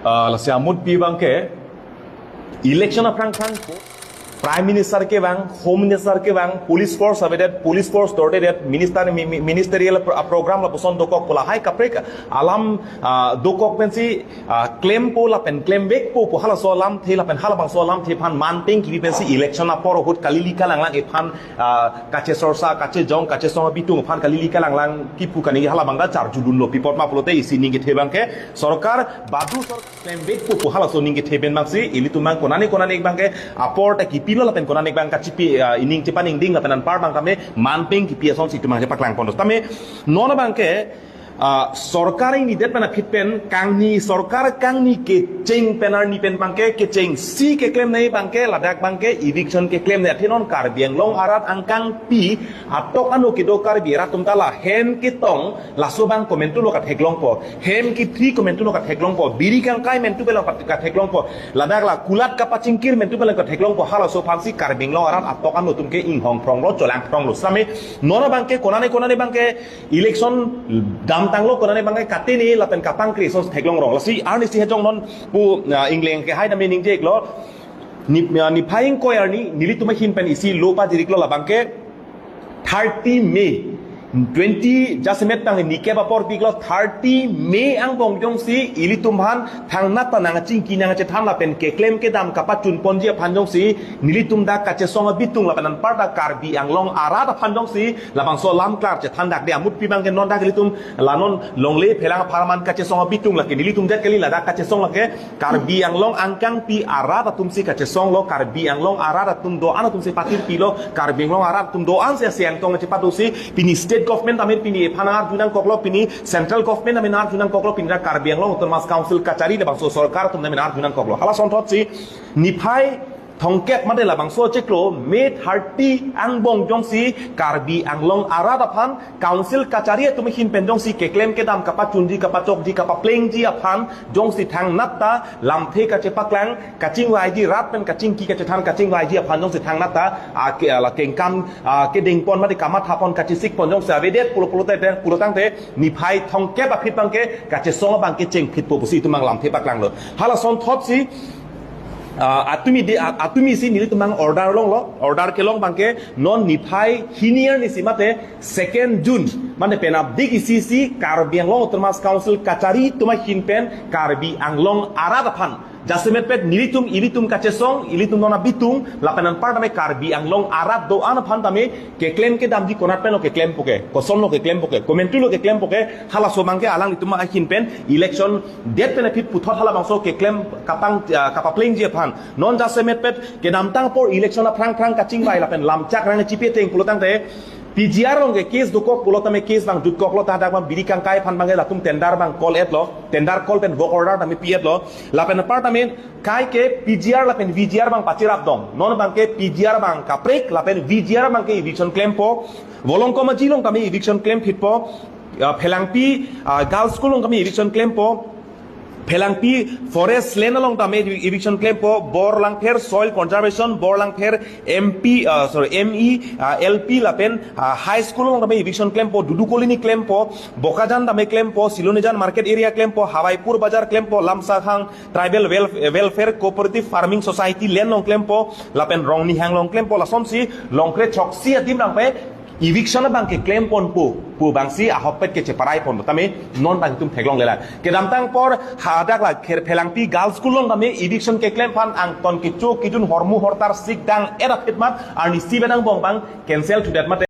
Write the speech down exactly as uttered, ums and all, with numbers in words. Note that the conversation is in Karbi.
Ah, lasi amutpi abangke election aphrang aphrang Prime Minister kevang, Home Minister kevang, police force avedet, police force dordedet, minister mi- mi- ministerial pro- program lapuson dokok pu lahai kaprek alam ah, dokok pensi ah, klempo lapen klemvekpo pu halaso alamthe lapen halabangso alamthe aphan manpeng kipi pensi election apor ahut kalili kalanglang iphan ah, kachesorsa, kachejong, kachesong abitung aphan kalili kalanglang kipu kaningje halabang ta charjulunlo. Pi apot ma pulote isi ning kethe abangke sorkar badu sorkar klemvekpo pu halaso ning kethe pen abangsi ilitum abang konane konane abangke apor ta kipilo lapen konane abang kachipi ah, ining chepaningding lapen anpar abang tame manpeng kipi asonsi itum abang chepaklangponlo. Tame non abangke ah, sorkar ingnidet pen aphi pen kangni sorkar kangni kecheng pen arni pen abangke kechengsi keklemnei abangke ladak abangke eviction keklemnei athe non Karbi Anglong arat angkangpi atok ano kedo Karbi arat atum ta la hem ketong laso abang komantulo katheklongpo, hem kethri komantulo katheklongpo, biri kangkai mantu pelo kat- katheklongpo, ladak la kulat kapachingkir mantu pelo katheklongpo, halaso aphansi Karbi Anglong arat atok ano atum ke inghongphronglo, cholangphronglo. Sitame non abangke konane konane abangke election damtanglo konane abangke katene lapen kapangkre ason theklongrong. Lasi arnisi hejong non pu ah, ingleng kehai tame ningje-iklo. Nip- ah, niphai ingkoi arni nelitum ahin pen isi lo pajiriklo labangke thirty May twenty jasemet tang nikep apor piklo thirty May angbong jongsi ilitum aphan thangnat ta nangchingki nangchethan lapen keklem kedam kapachunponji aphan jongsi nelitum dak kachesong abitung lapen anpar dak Karbi Anglong arat aphan jongsi labangso alam klar chethan dakde amutpi abangke non dak ilitum la non longle phelang apharman kachesong abitung lake nelitum det kali ladak kachesong lake Karbi Anglong angkangpi arat atumsi kachesonglo, Karbi Anglong arat atum do-an atumsi patirpilo, Karbi Anglong arat atum do-ansi asi angtong chepadosi, pini state government tame pini iphan arjunangkoklo, pini central government tame arjunangkoklo, pini dak Karbi Anglong Autonomous Council kachari labangso sorkar atum tame arjunangkoklo. Hala asonthotsi niphai thomkep mate labangso chiklo May thirty angbong jongsi Karbi Anglong arat aphan council kachari atum ahin pen jongsi keklem kedam kapachunji kapachokji kapaplengji aphan jongsi thangnat ta lamthe kachepaklang kachingvaiji rat pen kachingki kachethan kachingvaiji aphan jongsi thangnat ta ah, ke- ah, la kengkam ah, kedengpon mate kamathapon kachesikpon jongsi avedet pulo pulo te pulo tangte niphai thomkep aphi abangke kachesong abangke chengphitpo pusi itum abang lamthe paklanglo. Hala asonthotsi ah, atumi de ah, atumisi nelitum abang order longlo, order kelong abangke non niphai hini arnisi mate second June mate penapdik isi isi Karbi Anglong Autonomous Council kachari atum ahin pen Karbi Anglong arat aphan jasemet pet nelitum ilitum kachesong ilitum non abitung lapen anpar tame Karbi Anglong arat do-an aphan tame keklem kedamji konat penlo keklempo ke, kosonlo keklempo ke, komantulo keklempo ke, halaso abangke alanglitum ahin pen election det pen aphi puthot halabangso keklem kapang ah, kapaplengji aphan non jasemet pet kedamtang apor election aphrang aphrang kachingvai lapen lamchak rang chipi ateng pulo tangte P G R along ke case dokok pulo tame case abang jutkoklo ta dak abang biri kangkai aphan abangke latum tender abang call-etlo, tender call pen work order tame pi-etlo, lapen anpar tame kai ke P G R lapen V G R abang pachirap dong. Non abangke P G R abang kaprek lapen V G R abangke eviction klempo. Volongkom Aji along tame eviction klemphitpo. Ah, Phelangpi ah, Girls School along tame eviction klempo. Phelangpi Forest Land along tame eviction klempo. Borlangpher Soil Conservation, Borlangpher M P ah, sorry, M E ah, L P lapen ah, High School along tame eviction klempo. Dudu Colony klempo. Bokajan tame klempo. Silonijan Market Area klempo. Hawaipur Bazar klempo. Lamsakhang Tribal Wel- Welfare Cooperative Farming Society land along klempo, lapen Rongnihang along klempo, lasonsi longkre choksi adim rang pe eviction abangke klemponpo pu abangsi ahokpet kecheparaipon tame non abang itum theklonglelang. Kedamtang apor hadak la kher Phelangpi Girls School along tame eviction keklem aphan angton kecho kejun hormu hortar sik dang-et aphi mat arnisi pen angbong abang cancel thudet mate